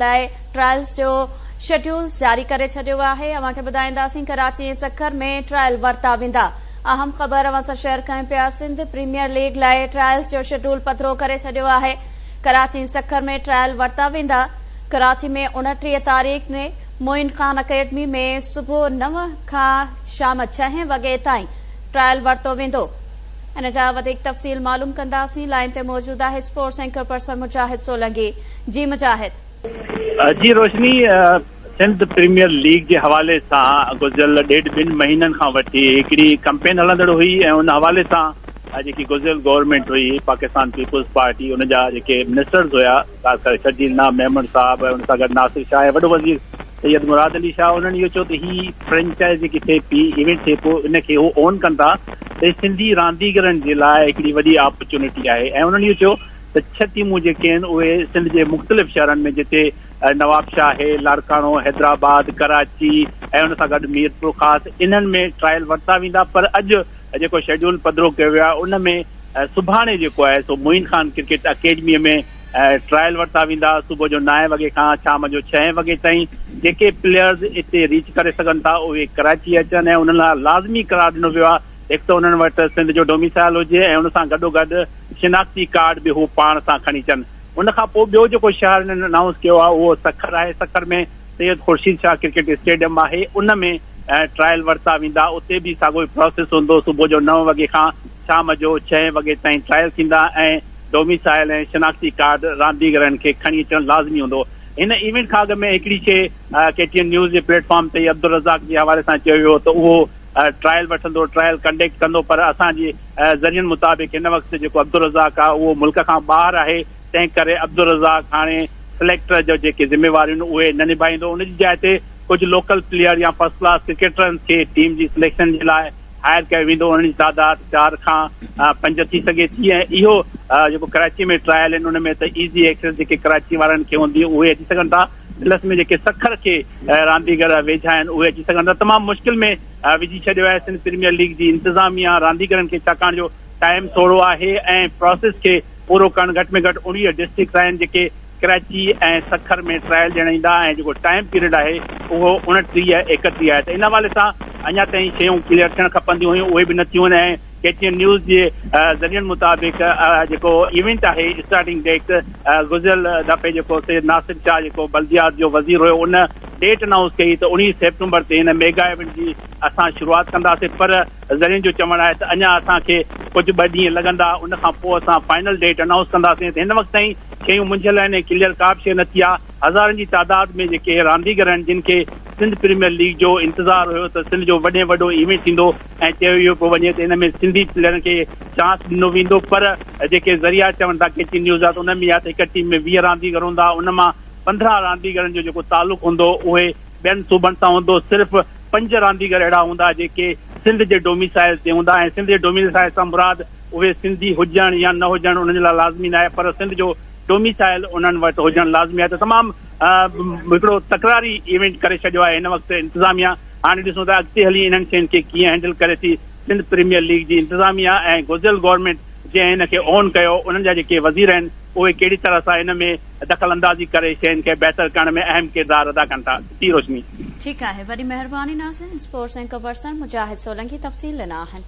لاء ٽرائلز جو شيڊيولز جاري ڪري ڇڏيو آهي، اوهان کي ٻڌائينداسين ڪراچي ۽ سکر ۾ ٽرائل ورتا ويندا، اهم خبر اوهان سان شيئر ڪيون پيا، سنڌ پريميئر ليگ لاء ٽرائلز جو شيڊول پڌرو ڪري ڇڏيو آهي، ڪراچي ۽ سکر ۾ ٽرائل ورتا ويندا، ڪراچي ۾ 29 تاريخ تي معين خان اڪيڊمي ۾ صبح نو کان شام ڇهين وڳي تائين ٽرائل ورتو ويندو. ان جا وڌيڪ تفصيل معلوم ڪنداسين، لائين تي موجود آهي sports anchor person Mujahid Solangi. جي مجاهد. جي روشني، سنڌ پريميئر ليگ جي حوالي سان گذريل ڏيڍ ٻن مهينن کان وٺي هڪڙي ڪمپين هلندڙ هئي ۽ ان حوالي سان جيڪي گذريل گورنمينٽ هئي پاڪستان پيپلز پارٽي ان جا جيڪي منسٽرز هيا خاص ڪري شرجيل انعام ميمڻ صاحب ۽ ان سان گڏ ناصر شاهه ۽ وڏو وزير سيد مراد علي شاهه انهن اهو چيو ته هي فرنچائز جيڪي ٿئي پئي ايونٽ ٿئي پيو ان کي هو اون ڪن ٿا ته سنڌي رانديگرن جي لاء هڪڙي وڏي آپرچونٽي آهي ۽ انهن اهو چيو ته ڇهه ٽيمون جيڪي آهن اهي سنڌ جي مختلف شهرن ۾ جتي نوابشاهه آهي، لاڙڪاڻو، حيدرآباد، ڪراچي ۽ ان سان گڏ ميرپورخاص انهن ۾ ٽرائل ورتا ويندا پر اڄ جيڪو شيڊيول پڌرو ڪيو ويو آهي ان ۾ سڀاڻي جيڪو آهي سو معين خان ڪرڪيٽ اڪيڊمي ۾ ٽرائل ورتا ويندا صبح جو نائين وڳي کان شام جو ڇهين وڳي تائين جيڪي پليئرز اتي ريچ ڪري سگهن ٿا اهي ڪراچي اچن ۽ انهن لاء لازمي قرار ڏنو ويو آهي هڪ ته انهن وٽ سنڌ جو ڊوميسائل هجي ۽ ان سان گڏوگڏ شناختي ڪارڊ به هو پاڻ سان کڻي اچن. ان کان پوء ٻيو جيڪو شهر هنن انائونس ڪيو آهي اهو سکر آهي. سکر ۾ سيد خورشيد شاهه ڪرڪيٽ اسٽيڊيم آهي ان ۾ ٽرائل ورتا ويندا. اتي به ساڳيو ئي پراسيس هوندو. صبح جو نو وڳي کان شام جو ڇهين وڳي تائين ٽرائل ٿيندا ۽ ڊوميسائل ۽ شناختي ڪارڊ رانديگرن کي کڻي اچڻ لازمي هوندو. هن ايونٽ کان اڳ ۾ هڪڙي شيء ڪي ٽي اين نيوز جي پليٽ فارم تي ئي عبدالرزاق جي حوالي سان چيو ويو ته اهو ٽرائل وٺندو، ٽرائل ڪنڊڪٽ ڪندو پر اسان جي ذريعن مطابق هن وقت جيڪو عبدالرزاق آهي اهو ملڪ کان ٻاهر آهي تنهن ڪري عبدالرزاق هاڻي سليڪٽر جو جيڪي ذميواريون اهي نه نڀائيندو ان جي جاء تي ڪجهه لوڪل پليئر يا فرسٽ ڪلاس ڪرڪيٽرن کي ٽيم جي سليڪشن جي لاء هائر ڪيو ويندو انهن جي تعداد چار کان پنج ٿي سگهي ٿي ۽ اهو جيڪو ڪراچي ۾ ٽرائل آهن ان ۾ ته ايزي ايڪسيس جيڪي ڪراچي وارن کي هوندي اهي اچي سگهن ٿا پلس ۾ جيڪي سکر کي رانديگر ويجها آهن اهي اچي سگهن ٿا تمام مشڪل ۾ وجهي ڇڏيو آهي سنڌ پريميئر ليگ جي انتظاميا رانديگرن کي ڇاڪاڻ جو ٽائيم ٿورو آهي ۽ پراسيس کي پورو ڪرڻ گهٽ ۾ گهٽ 19 ڊسٽرڪٽس آهن جيڪي ڪراچي ۽ سکر ۾ ٽرائل ڏيڻ ايندا ۽ جيڪو ٽائيم پيريڊ آهي اهو 29 31 آهي ته ان حوالي سان اڃا تائين شيون ڪليئر ٿيڻ کپنديون هيون اهي به نه ٿيون آهن ۽ ڪي ٽي اين نيوز جي ذريعن مطابق جيڪو ايونٽ آهي اسٽارٽنگ ڊيٽ گذريل دفعي جيڪو سيد ناصر شاهه جيڪو بلديات جو وزير هيو ان ڊيٽ انائونس ڪئي ته 19 سيپٽمبر تي هن ميگا ايونٽ جي اسان شروعات ڪنداسين پر ذريعن جو چوڻ آهي ته اڃا اسان کي ڪجهه ٻه ڏينهن لڳندا ان کان پوء اسان فائنل ڊيٽ انائونس ڪنداسين ته هن وقت تائين شيون منجهيل آهن ۽ ڪليئر ڪا به شيء نه ٿي آهي هزارن جي تعداد ۾ جيڪي رانديگر آهن جن کي سنڌ پريميئر ليگ جو انتظار هيو ته سنڌ جو وڏي ۾ وڏو ايونٽ ٿيندو ۽ چيو اهو پيو وڃي ته ان ۾ سنڌي پليئرن کي چانس ڏنو ويندو پر جيڪي ذريعا چون ٿا ڪي ٽي نيوز جا ته ان ۾ يا ته هڪ ٽيم ۾ 20 رانديگر هوندا ان مان 15 رانديگرن جو جيڪو تعلق هوندو اهي ٻين صوبن سان هوندو صرف پنج رانديگر اهڙا هوندا جيڪي سنڌ جي ڊوميسائل تي هوندا ۽ سنڌ جي ڊوميسائل سان مراد اهي سنڌي هجڻ يا نه هجڻ انهن جي لاء لازمي ناهي پر سنڌ جو ڊوميسائل انهن وٽ هجڻ لازمي آهي ته تمام هڪڙو تڪراري ايونٽ ڪري ڇڏيو آهي هن وقت انتظاميا هاڻي ڏسون ته اڳتي هلي انهن شين کي ڪيئن هينڊل ڪري ٿي سنڌ پريميئر ليگ جي انتظاميا ۽ گذريل گورنمينٽ جنهن هن کي اون ڪيو انهن جا جيڪي وزير آهن اهي ڪهڙي طرح سان ان ۾ دخل اندازي ڪري شين کي بهتر ڪرڻ ۾ اهم ڪردار ادا ڪن ٿا. ٽي روشني. ٺيڪ آهي وڏي مهرباني ناظرين sports anchor person Mujahid Solangi تفصيل ڏنا آهن.